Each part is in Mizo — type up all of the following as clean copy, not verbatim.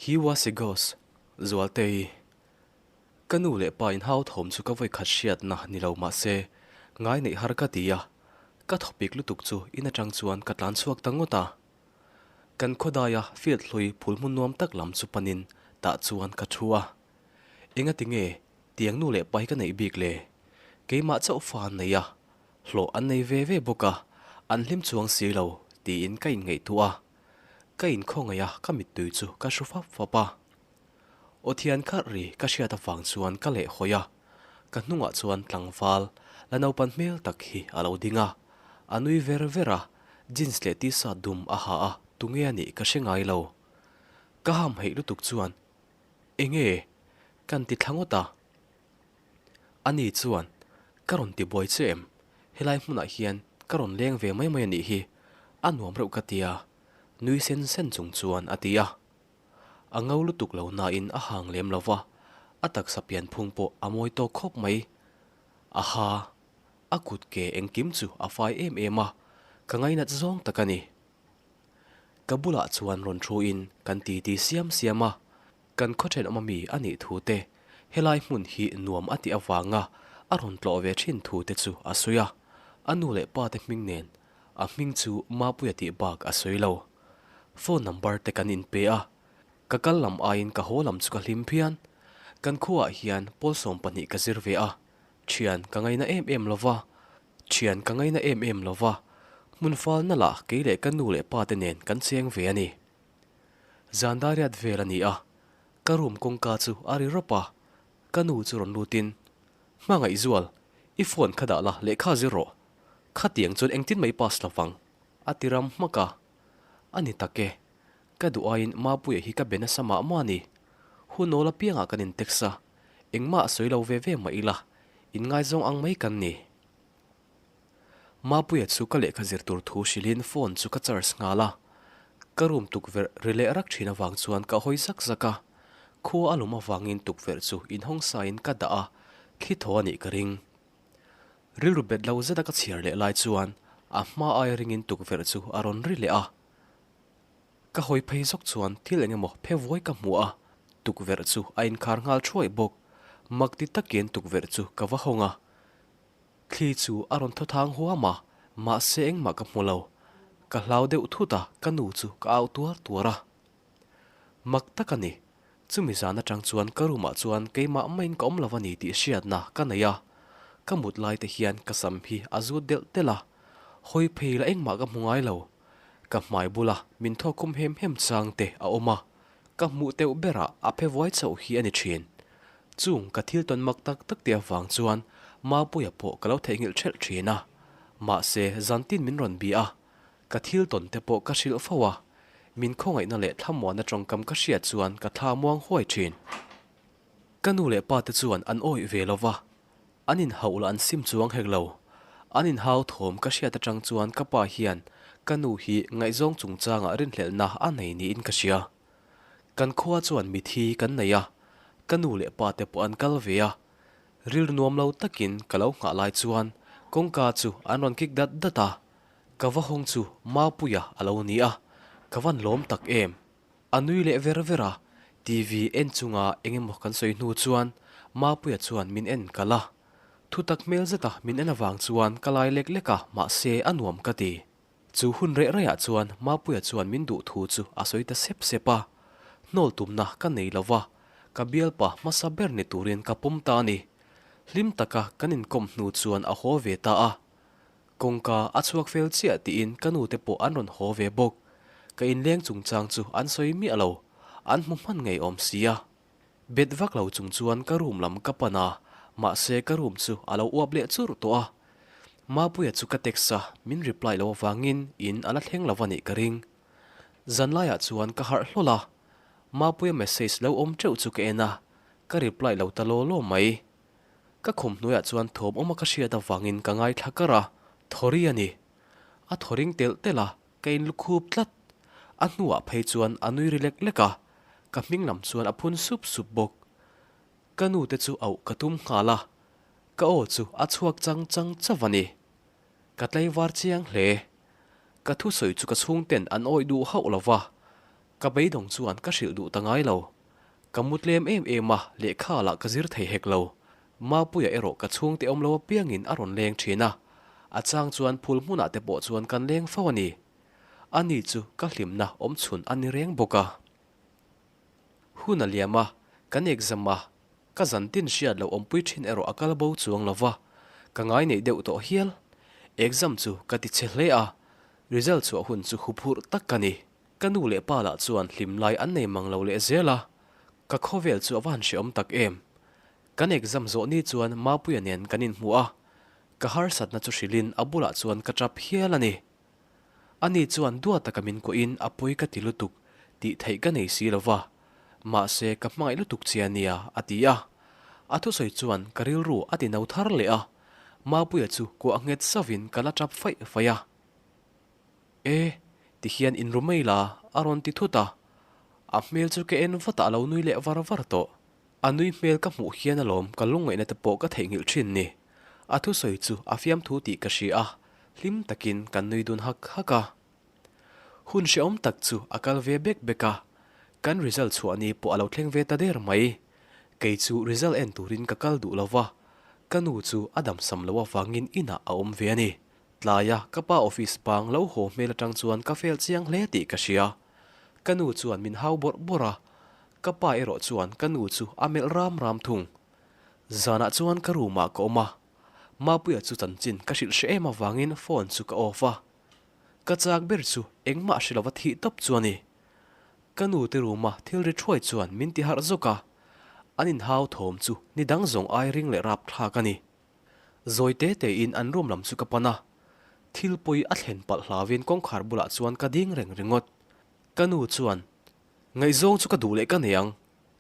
He was a ghost, Zualtei. Ka nu leh pa inhau thawm chu ka vawikhat hriatna ni lo mah se, ngai neih har ka ti a, ka thawpik lutuk chu in atang chuan ka tlan chhuak ta ngawt a. Kan khawdaia field hlui phul hmun nuam tak lam chu panin tah chuan ka thu a. Engati nge tiang nu leh pa hi ka neih bik le? Keimah chauh fa an nei a, hlawh an nei ve ve bawk a, an hlim chuang si lo tiin ka inngaihtuah a. Ka inkhawngaih a, ka mittui chu ka hru fap fap a. Aw thian kharh ri ka hriat avang chuan ka leh hawi a, ka hnungah chuan tlangval la naupan hmel tak hi a lo ding a, a nui ver ver a, jeans leh t-shirt dum a ha a, tunge a nih ka hre ngai lo. Ka hamhaih lutuk chuan Enge? Kan ti thla ngawt a. Ani chuan Ka rawn ti buai che em? Helai hmunah hian ka rawn leng ve mai mai a nih hi, a nuam reuh ka ti a, nui sen sen chung chuan a ti a. A ngo lutuk lo nain a hang lem lo va, a taksa pianphung pawh a mawi tawk khawp mai. A ha, a kut ke engkim chu a fai em em a, ka ngainat zawng tak a ni. Ka bulah chuan rawn thuin kan titi siam siam a, kan khaw thenawm ami a nih thu te, helai hmun hi nuam a tih avanga a rawn tlawh ve thin thu te chu a sawi a, a nu leh pa te hming nen a hming chu Mapuia tih bak a sawi lo. Phone number te kan inpe a, ka kal lam aiin ka haw lam chu ka hlim phian. Kan khuaah hian pawl 12 ka zir ve a, thian ka ngaina em em lo va, thian ka ngaina em em lo va, hmun falna lah kei leh ka nu leh pa te nen kan cheng ve a ni. Zan dariat vel a ni a, ka room kawngka chu a ri rawp a, ka nu chu rawn lutin, Hmangaihzual, i phone kha dah la, lehkha zir rawh. Khatiang chuan engtin mai pass lo vang, a ti ram hmak a. A ni tak e, ka duh aiin Mapuia hi ka be nasa mah mah a ni. Hunawl apiangah kan intext a, engmah a sawi lo ve ve mah ila, inngaizawng ang mai kan ni. Mapuia chu ka lehkha zir tur thu hrilhin phone chu ka charge nghal a, ka room tukverh ri leh rak thin avang chuan ka hawi zak zak a, khua a lum avangin tukverh chu inhawng sain ka dah a, thli thaw a nih ka ring. Rilru bet lo zeta ka chhiar leh lai chuan a hma aia ringin tukverh chu a rawn ri leh a. Ka hawi phei zawk chuan thil eng emaw phe vuai ka hmu a, tukverh chu a inkhar nghal thuai bawk. Mak ti takin tukverh chu ka va hawng a. Thli chu a rawn thaw thang huam a, mahse engmah ka hmu lo. Ka hlau deuh thut a, ka nu chu ka au tuar tuar a. Mak tak a ni. Chumi zan atang chuan ka room ah chuan keimah maiin ka awm lo a ni tih hriatna ka nei a. Ka mut lai te hian ka sam hi a zut delh delh a. Hawi phei la engmah ka hmu ngai lo. Ka hmai bula min thawk khum hem hem chang te a awm a. Ka hmuh teuh berah a phe vuai chauh hi a ni thin. Chung ka thil tawn mak tak tak te avang chuan Mapuia pawh ka lo theihnghilh thelh thin a. Mahse zantin min rawn bia a. Ka thil tawn te pawh ka hrilh fo a, min khawngaihna leh thlamuanna tawngkam ka hriat chuan ka thla muang huai thin. Ka nu leh pa te chuan an awih ve lo va, an inhauh lah an sim chuang hek lo. An inhau thawm ka hriat atang chuan ka pa hian ka nu hi ngaihzawng chungchangah rinhlelhna a nei niin ka hria. Kan khua chuan mithi kan nei a, ka nu leh pa te pawh an kal ve a, rilru nuam lo takin ka lo nghah lai chuan kawngka chu an rawn kik dat dat a, Ka va hawng chu Mapuia a lo ni a, ka van lawm tak em. A nui leh ver ver a, TV en chunga eng emaw kan sawi hnu chuan Mapuia chuan min en kalh a. Thutak hmel zeta min en avang chuan ka lai lek lek a, mahse a nuam ka ti. Chu hun reh raiah chuan Mapuia chuan min duh thu chu a sawi ta sep sep a. Hnawl tumna ka nei lo va, ka bialpa hmasa ber ni turin ka pawm ta a ni. Hlim taka kan inkawm hnu chuan a haw ve ta a. Kawngka a chhuak fel chiah tiin ka nu te pawh an rawn haw ve bawk. Ka inleng chungchang chu an sawi miah lo, an hmu hman ngei awm sia. Bet vak lo chung chuan ka room lam ka pan a, mahse ka room chu a lo uap leh churh tawh a. Mapuia chu ka text a, min reply lo avangin in a la thleng lo a nih ka ring. Zanlaiah chuan ka harh hlawl a, Mapuia message lo awm teuh chu ka en a, ka reply lo ta law law mai. Ka khum hnuaiah chuan thawm awma ka hriat avangin ka ngaithla kar a, thawri a ni. A thaw ring telh telh a, ka inlukhup tlat. A hnuah phei chuan a nui ri lek lek a, ka hming lam chuan a phun sup sup bawk. Ka nu te chu auh ka tum nghal a, ka aw chu a chhuak chang chang chauh a ni. Ka tlaivar chiang hle. Ka thusawi chu ka chhungten an awih duh hauh lo va. Ka beidawng chuan ka hrilh duh ta ngai lo. Ka mu tlem em em a, lehkha lah ka zir thei hek lo. Mapuia erawh ka chhungte awm lo apiangin a rawn leng thin a, a chang chuan phul hmunah te pawh chuan kan leng fo a ni. Ani chu ka hlimna awmchhun a ni reng bawk a. Hun a liam a, kan exam a, ka zan tin hriat loh awmpui thin erawh a kal bo chuang lo va, ka ngai neih deuh tawh hial. Exam chu ka ti che hle a, result chhuah hun chu huphurh tak ka ni. Ka nu leh pa lah chuan hlim lai an nei mang lo leh zel a, ka khawvel chu a va han hreawm tak em. Kan exam zawh ni chuan Mapuia nen kan inhmu a, ka harsatna chu hrilhin a bulah chuan ka tap hial a ni. Ani chuan duat taka min kuahin a pawi ka ti lutuk tih theih ka nei si lo va, mahse ka hmangaih lutuk che a nia a ti a. A thusawi chuan ka rilru a ti no thar leh a, Mapuia chu kuah nghet sauvin ka la tap faih faih a. E, tihian inru mai la a rawn ti thut a, a hmel chu ka en vat a a lo nui leh var var tawh. A nui hmel ka hmuh hian alawm ka lungngaihna te pawh ka theihnghilh thin ni. A thusawi chu a fiamthu tih ka hria a, hlim takin kan nui dun hak hak a. Hun hrehawm tak chu a kal ve bek bek a, kan result chhuah ni pawh a lo thleng ve ta der mai. Kei chu result en turin ka kal duh lo va, ka nu chu a damsam loh avangin inah a awm ve a ni. Tlaia ka pa office bang lo haw hmel atang chuan ka fel chiang hle tih ka hria. Ka nu chuan min hau bawrh bawrh a, ka pa erawh chuan ka nu chu a melh ram ram thung. Zanah chuan ka room ah ka awm a, Mapuia chu chanchin ka hrilh hre em avangin phone chu ka off a. Ka chak ber chu engmah hre lova thih tawp chu a ni. Ka nu te room a thil ri thuai chuan min ti harh zawk a, an inhau thawm chu ni dang zawng ai ring leh rapthlak a ni. Zawi te tein an room lam chu ka pan a, thil pawi a thlen palh hlauin kawngkhar bulah chuan ka ding reng ringawt. Ka nu chuan, Ngaihzawng chu ka duh leh ka nei ang,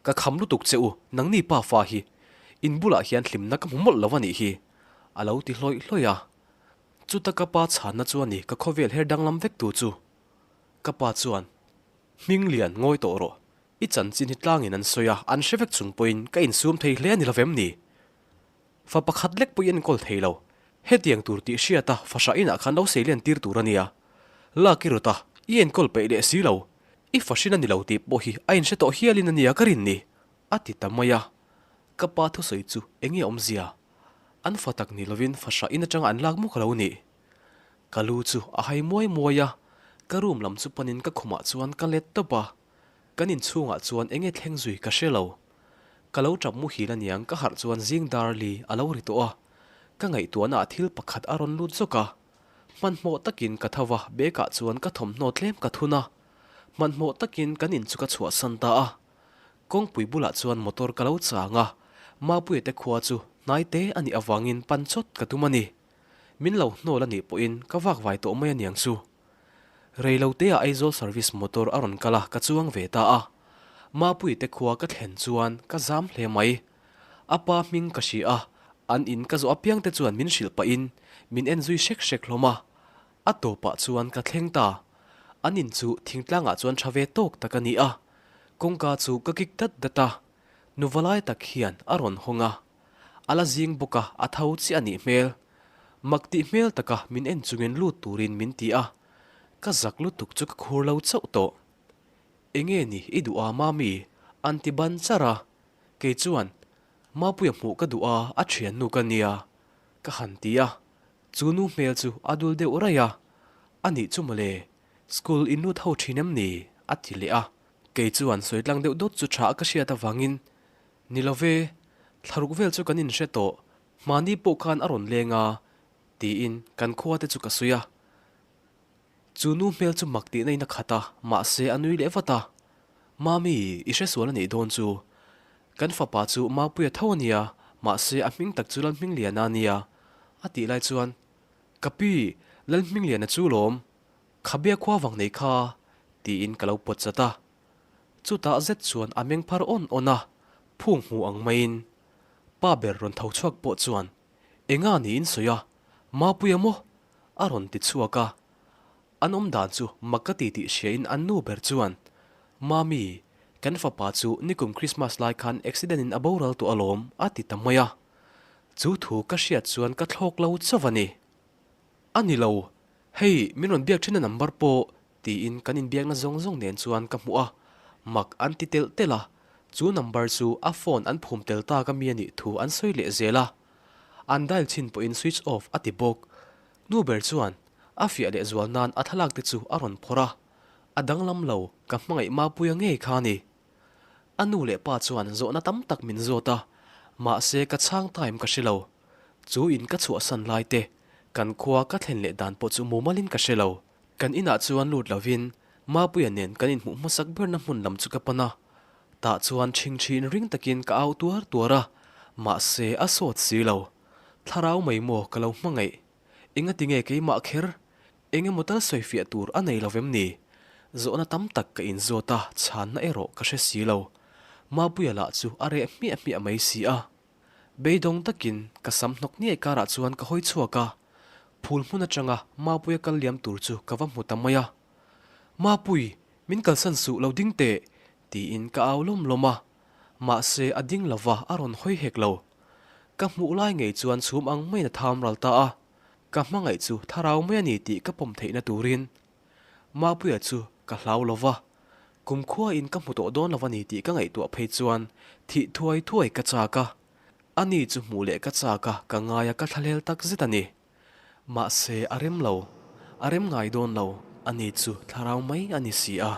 ka kham lutuk che u, nangni pa fa hi, in bulah hian hlimna ka hmu mawlh lo a nih hi, a lo ti hlawih hlawih a. Chuta ka pa chhanna chu a ni ka khawvel her danglam vek tu chu. Ka pa chuan, Hming lian ngawi tawh rawh, i chanchin hi tlangin an sawi a, an hre vek chung pawhin ka insum thei hle a ni lovem ni? Fa pakhat lek pawh i enkawl thei lo. Hetiang tur tih hriat a fahrah inah khan lo sei len tir tur a nia. Lak i rawt a, i enkawl peih leh si lo. I fahrin a ni lo tih pawh hi a inhre tawh hialin a nia ka rin ni, a ti ta mai a. Ka pa thusawi chu eng nge awmzia? An fa tak ni lovin fahrah in atanga an lak muk a lo nih. Ka lu chu a hai muai muai a, ka room lam chu panin ka khumah chuan ka let tawp a. Kan inchhungah chuan enge thleng zui ka hre lo. Ka lo tap muhil aniang ka harh chuan zing dar li a lo ri tawh a. Ka ngaihtuahna ah thil pakhat a rawn lut zawk a. Hmanhmawh takin ka tho va, bag ah chuan ka thawmhnaw tlem ka thun a. Hmanhmawh takin kan in chu ka chhuahsan ta a. Kawngpui bulah chuan motor ka lo chang a, Mapuia te khua chu hnai te a nih avangin pan chawt ka tum a ni. Min lo hnawl a nih pawhin ka vakvai tawh mai aniang chu. Reiloteah Aizawl service motor a rawn kal a, ka chuang ve ta a. Mapuii te khua ka thlen chuan ka zam hle mai. A pa hming ka hria a, an in ka zawh apiang te chuan min hrilh pahin min en zui hrek hrek hlawm a. A tawpah chuan ka thleng ta. An in chu thingtlangah chuan tha ve tawk tak a ni a. Kawngka chu ka kik dat dat a. Nuva lai tak hian a rawn hawng a. A la zing bawk a, a tho chiah a nih hmel. Mak tih hmel taka min en chungin lut turin min ti a, ka zak lutuk chu ka khur lo chauh tawh. Enge ni i duh a Mami? An ti ban char a, kei chuan Mapuia hmuh ka duh a, a thiannu ka nia ka han ti a, chu nu hmel chu a dul deuh raih a, a nih chu mawle, school in lut ho thin em ni? a ti leh a, kei chuan sawi tlang deuh dawt chu tha ka hriat avangin Ni lo ve, thlaruk vel chu kan inhre tawh, hmani pawh khan a rawn leng a, tiin kan khua te chu ka sawi a. Chu nu hmel chu mak tihna in a khat a, mahse a nui leh vat a. Mami, i hre sual a nih dawn chu. Kan fapa chu Mapuia tho a nia, mahse a hming tak chu Lalhmingliana a nia, a tih lai chuan, Ka pi, Lalhmingliana chu lawm, khabia khua vang nei kha, tiin ka lo pawt chat a. Chutah zet chuan a meng phar awn awn a, phung hmu ang maiin pa ber rawn tho chhuak pawh chuan Enga niin sawi a, Mapuia maw? a rawn ti chhuak a. An awm dan chu mak ka ti tih hriain an nu ber chuan Mami, kan fapa chu nikum Christmas lai khan accident in a boral tawh alawm a ti ta mai a. Chu thu ka hriat chuan ka thlawk lo chauh a ni. A ni lo, hei min rawn biak thin a number pawh. Tiin kan inbiakna zawng zawng nen chuan ka hmuh a, mak an ti telh telh a, chu number chu a phone an phum tel tak ami a nih thu an sawi leh zel a. An dial chhin pawhin switch off a ti bawk. Nu ber chuan a fiah leh zual nan a thlalak te chu a rawn phawrh a, a danglam lo ka hmangaih Mapuia ngei kha a ni. A nu leh pa chuan zawhna tam tak min zawt a, mahse ka chhang time ka hre lo. Chu in ka chhuahsan lai te, kan khua ka thlen leh dan pawh chu mumalin ka hre lo. Kan inah chuan lut lovin Mapuia nen kan inhmuh hmasak berna hmun lam chu ka pan a, tah chuan ṭhingṭhiin ring takin ka au tuar tuar a, mahse a sawt si lo. Thlarau mai maw ka lo hmangaih? Engati nge keimah kher? Eng emaw tal sawifiah tur a nei lo vem ni? Zawhna tam tak ka inzawt a, chhanna erawh ka hre si lo. Mapuia lah chu a reh hmiah hmiah mai si a. Beidawng takin ka sam hnawk niai karah chuan ka hawi chhuak a, phul hmun atanga Mapuia kal liam tur chu ka va hmu ta mai a. Mapui, min kalsan suh lo ding teh! tiin ka au lawm lawm a, mahse a ding lova a rawn hawi hek lo. Ka hmuh lai ngei chuan chhum ang maiin a tham ral ta a, ka hmangaih chu thlarau mai a ni tih ka pawm theihna turin Mapuia chu ka hlau lo va, kumkhuain ka hmu tawh dawn lo a ni tih ka ngaihtuah phei chuan thih thuai thuai ka chak a, ani chu hmuh leh ka chak a, ka ngai a ka thlahlel tak zet a ni. Mahse a rem lo, a rem ngai dawn lo, ani chu thlarau mai a ni si a.